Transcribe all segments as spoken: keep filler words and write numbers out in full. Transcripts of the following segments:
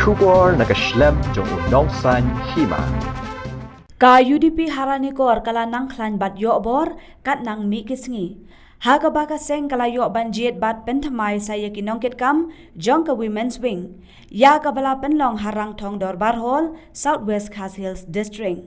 Khubor na ka shlem jong u Nongsaiñ Hima. Ka U D P ha Ranikor ka la nang khlaiñ bad ïoh bor, kat nang mih ki sngi. Ha kaba ka seng ka la ïoh ban jied bad pynthymmai sa ïa ki nongkitkam jong ka Women's Wing, ïa kaba la pynlong ha Rangthong Dorbar Hall, South West Khasi Hills District.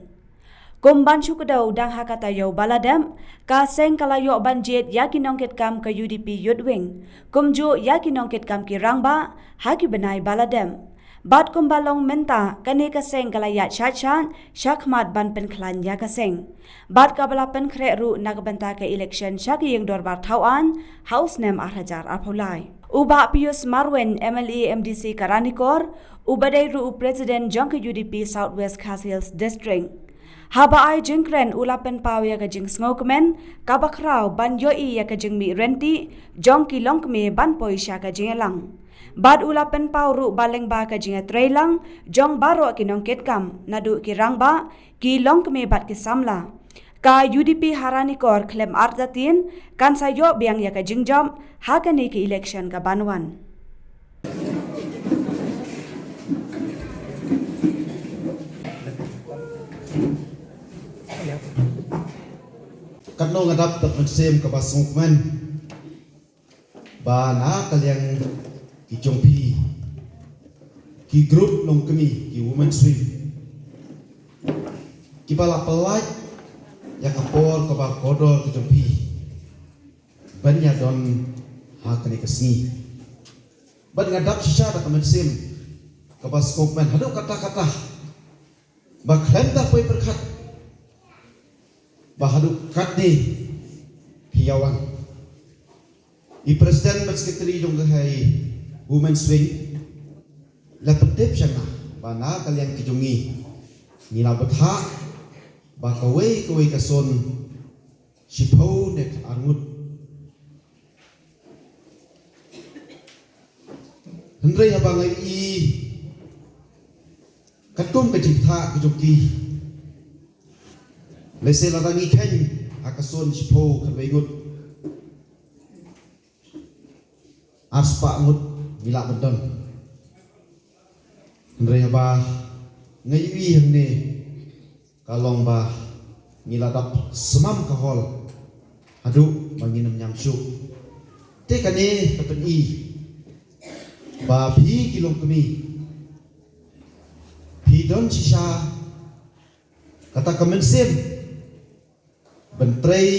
Kum ban shu kdew dang ha ka taïew ba la dep, ka seng ka la ïoh ban jied ïa ki nongkitkam ka U D P Youth Wing, kumjuh ïa ki nongkitkam ki rangbah ha ki bnai ba la dep. Bad kumba long mynta, kane ka seng ka la ïaid shait shait shakhmat ban pynkhlaiñ ïa ka seng. Bad kaba la pynkhreh ruh na ka bynta ka election sha ka ïing dorbar thawaiñ ha u snem ar hajar arphew lai. U Bah Pius Marwein, M L A M D C ka Ranikor, uba dei ruh u President jong ka U D P South West Khasi Hills District, haba ai jingkren u la pynpaw ïa ka jingsngewkmen kaba khraw ban ïohi ïa ka jingmih ryntih jong ki longkmie ban poi sha ka jingïalang. Bad u la pynpaw ruh ba lyngba ka jingïatreilang jong baroh ki nongkitkam, naduh ki rangbah, ki longkmie bad ki samla, ka U D P ha Ranikor khlem artatien kan sa ïoh biang ïa ka jingjop ha kane ka election ka ban wan. Katno nga dap da ka mynsiem kaba sngewkmen ba na ka liang ki jong phi, ki group longkmie, ki Women's Wing, kiba la pynlait ïa ka por kaba kordor ki jong phi ban ïadon ha kane ka sngi. Bad nga dap shisha da ka mynsiem kaba sngewkmen haduh katta katta, ba khlem da poi pyrkhat ba haduh katne phi ïa wan. I President bad Secretary jong ka Women's Wing la pyntip sha nga ba na ka liang ki jong ngi, ngi la bthah ba kawei kawei ka sun shiphew ne arngut. Hynrei haba nga ïohi katkum ka jingthah ka jong ki, lehse lada ngi kheiñ ha ka sun shiphew khatwei ngut, arspah ngut ngi lah ban don. Hynrei haba nga ïohi hangne, ka long ba ngi la dap smam ka hall haduh ba ngin ym ñiam shuh. Te kane ka pyni ba phi ki longkmie phi don shisha kata ka mynsiem ban trei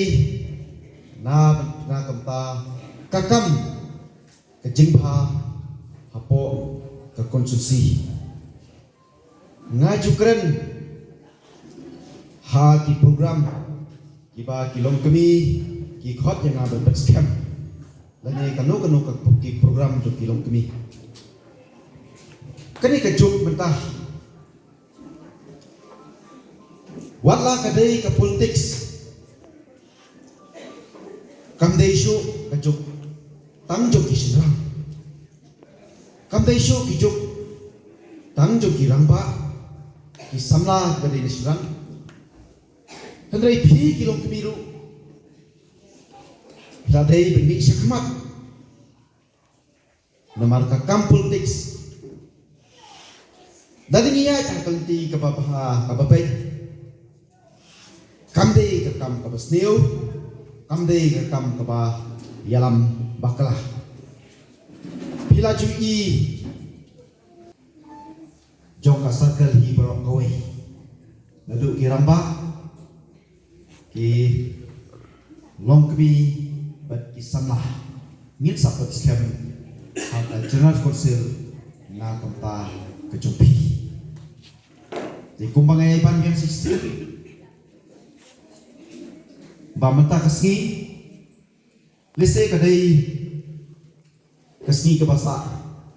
na, na ka bynta ka kam ka jingbha hapoh ka constituency. Nga ju kren ha ki program kiba ki longkmie ki khot ïa nga ban pynskhem, lane kano kano ka ki program jong ki longkmie. Kane ka juk mynta, wat la ka dei ka politics, kam dei shuh ka juk tang jong ki shynrang, kam dei shuh ki juk tang jong ki rangbah, ki samla kiba dei na shynrang. Hynrei phi ki longkmie ruh phi la dei ban mih shakhmat. Namar ka kam politics, da dang ïa ka lynti kaba bha kaba beit, kam dei ka kam kaba sniew, kam dei ka kam kaba ïalam bakla. Phi la ju i jong ka circle hi baroh kawei, naduh ki rangbah, ki longkmie bad ki samla, ngin sa pynskhem ha ka General Council na ka bynta ka jong phi. Te kumba nga ïa ban biang shisien ba mynta ka sngi, lehse ka dei ka sngi kaba sah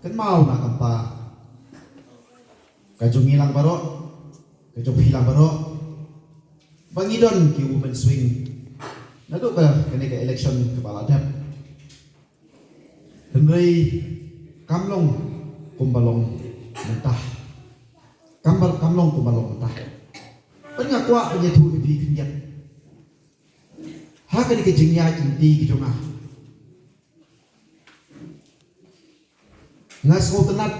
kynmaw na ka bynta ka jong ngi lang baroh, ka jong phi lang baroh, ba ngi don ki Women's Wing naduh ka, kane ka election kaba la dep. Hynrei kam long kumba long mynta. Kam ba, kam long kumba long mynta. Bad nga kwah ban ïathuh ïa phi khyndiat ha kane ka jingïaid lynti ka jong nga. Nga sngewtynnat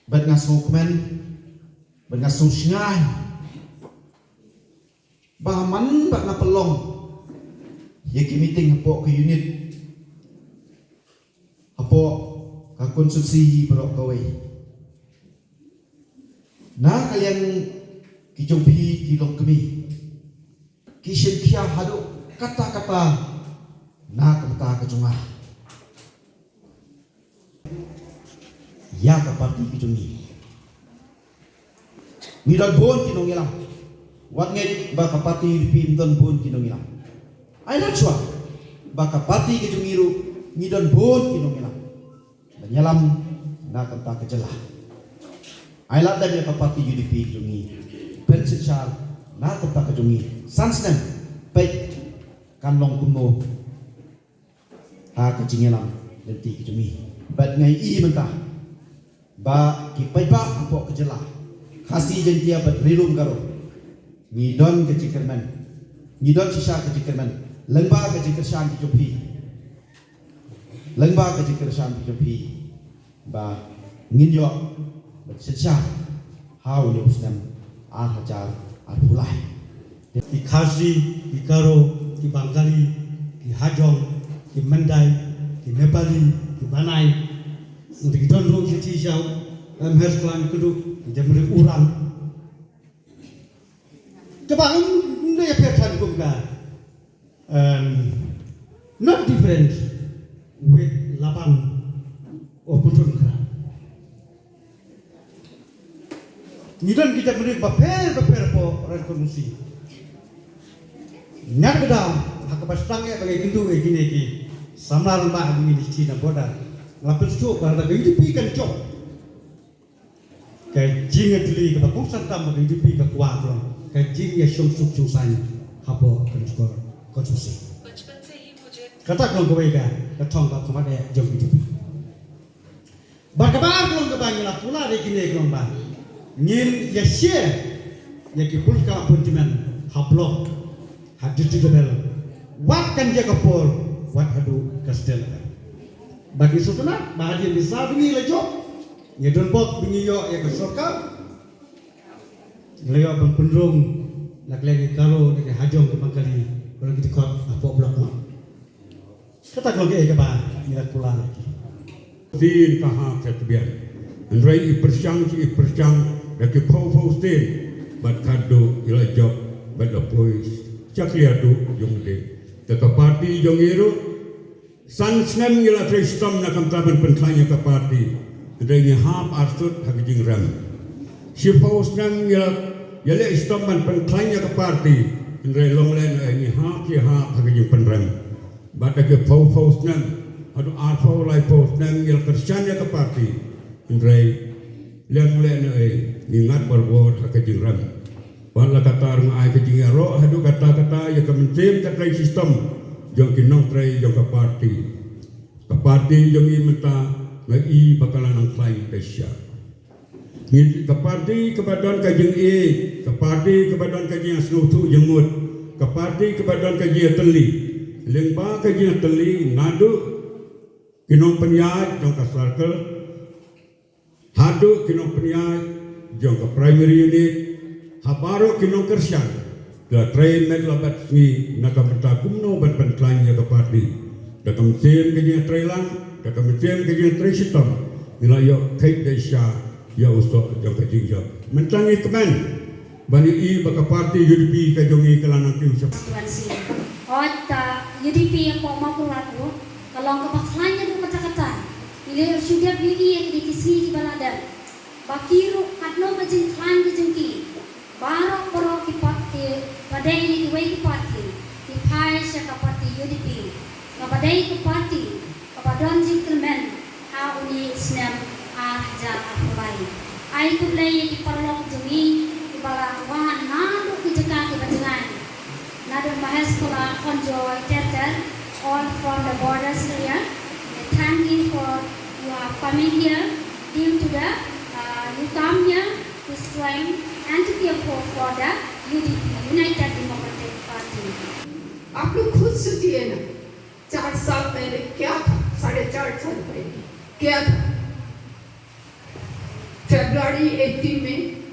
Bad nga sngewkmen, bad nga sngewsngew ba man ba nga pynlong ïa ki meeting hapoh ka unit, hapoh ka constituency baroh kawei. Na ka liang ki jong phi ki longkmie, ki shim khia haduh katta katta na ka bynta ka jong nga, ïa ka party ka jong ngi. Ngi don bun ki nongïalam. Wat ngeit ba ka party U D P ym don bun ki nongïalam. Ai lad shuwa ba ka party ka jong ngi ruh ngi don bun ki nongïalam. Ban ïalam na ka bynta ka jylla. Ai lad lem ïa ka party U D P ka jong ngi ban synshar na ka bynta ka jong ngi. San snem peit kan long kumno ha ka jingïalam lynti ka jong ngi. Bad nga ïohi mynta ba ki paidbah hapoh ka jylla, Khasi, Jaiñtia bad Ri Lum Garo, ngi don ka jingkyrmen, ngi don shisha ka jingkyrmen lyngba ka jingkyrshan ka jong phi, lyngba ka jingkyrshan ka jong phi, ba ngin ïoh ban synshar ha une u snem ar hajar arphew lai. Ki Khasi, ki Garo, ki Bengali, ki Hajong, ki Mandai, ki Nepali, ki Banai. Ngi don ruh ki ti jauh, em, her klan keduk, ki dem ri urang. Kaba em, em, ya pher than kum ka. Um, not different with Laban or Putun Kra. Ngi don ki jaitbynriew bapher bapher hapoh ri Khasi. Ngat ka daw ha kaba sdang ïa ba ngi kynduh ïa kine ki samla rangbah ha ngi ki na border. Nga la pynsngewthuh ba lada ka U D P kan jop, ka jingïatylli kaba kongsan tam ba ka U D P ka kwah ka long ka jingïashong suk shong saiñ hapoh ka jingkor ka jingsi. Kata ka long kawei ka, ka thong ka khmat eh jong U D P. Bad kaba ar ka long kaba ngi la kular ïa kine ka long ba ngin ïa share ïa ki political appointment ha block, ha district level. Wat kan jia ka por, wat haduh ka state level. Bad ngi sngewtynnat ba hadien misa ba ngi la jop, ngi don bok ba ngi ïoh ïa ka sorkar, ngi la ïoh ban pynrung na ka liang ki Garo, na ki Hajong, ki Bengali, ba la ki dkhot hapoh block ma. Kata ka long kaei kaba ngi la kular. Sien ka hap sha tbian. Hynrei i pyrshang shi i pyrshang da ki phew phew sien. Bad khadduh i la jop bad la poi sha khlieh duh jong de. Da ka party jong i ruh san snem ngi la trei shitom na ka bynta ban pynkhlaiñ ïa ka party. Hynrei ngi hap arsut ha ka jingrem. Shiphew snem ngi la ïaleh shitom ban pynkhlaiñ ïa ka party. Hynrei long lehnohei ngi hap shi hap ha ka jingpynrem. Bad da ki phew phew snem haduh arphew laiphew snem ngi la kyrshan ïa ka party. Hynrei long lehnohei ngi ngat barabor ha ka jingrem. Bad la katta nga ai ka jingïaroh haduh katta katta ïa ka mynsiem ka trei shitom jong ki nongtrei jong ka party. Ka party jong ngi mynta nga i ba ka la nang khlaiñ pisa. Ngi ka party kaba don ka jingïeit, ka party kaba don ka jingsngewthuh jingmut, ka party kaba don ka jingïatylli. Lyngba ka jingïatylli naduh ki nongpynïaid jong ka circle haduh ki nongpynïaid jong ka primary unit, ha baroh ki nongkyrshan ki la trei met la bad sngi na ka bynta kumno ban pynkhlaiñ ïa ka party. Da ka mynsiem ka jingtrei lang, da ka mynsiem ka jingtrei shitom, ngi la ïoh kheit da shisha ïa u soh jong ka jingjop. Mynta ngi kmen ban ïohi ba ka party U D P ka jong ngi ka la nang kiew sha. Hooid, ta U D P hapoh Mawkyrwat ruh ka long kaba khlaiñ haduh katta katta. Ngi la shu dep ïohi ïa kine ki sngi kiba la dep ba ki ruh katno ka jingkhlaiñ ka jong ki. Baroh baroh ki pat ki ba dei na kiwei ki party ki phai sha ka party U D P, kaba dei ka party kaba don jingkyrmen ha une u snem ar hajar arphew lai. Ai khublei ïa ki paralok jong ngi kiba la wan naduh ki jaka kiba jngai. Naduh Mahespula, Khonjoy, Terter, all from the borders area. I thank you for your coming here. Due to the, uh, you come here to swing and to be a vote for the U D P, United Democratic Party. आप लोग खुद सोचिए ना, चार साल पहले क्या था, साढ़े चार साल पहले क्या था? फरवरी एटीन में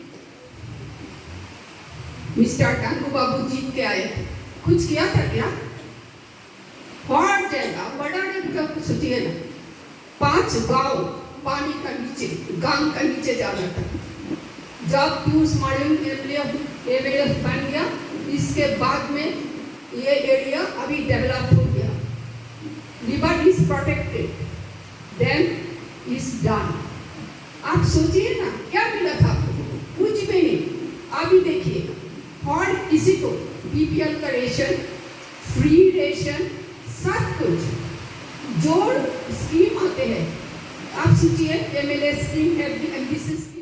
मिस्टर कांगू बाबू जीत के आए थे। कुछ किया था क्या? हर जगह बड़ा, सोचिए ना, पांच गांव पानी का नीचे, गांग का नीचे जा रहा था। जब पीयूष मांडू एमएलए एमएलए बन गया, इसके बाद में ये एरिया अभी डेवलप हो गया। River is protected, dam is done। आप सोचिए ना, क्या मिला था आपको? कुछ भी नहीं। अभी देखिए, हर किसी को बीपीएल का रेशन, फ्री रेशन, सब कुछ। जो स्कीम आते हैं, आप सोचिए, एमएलए स्कीम है, एमडीसी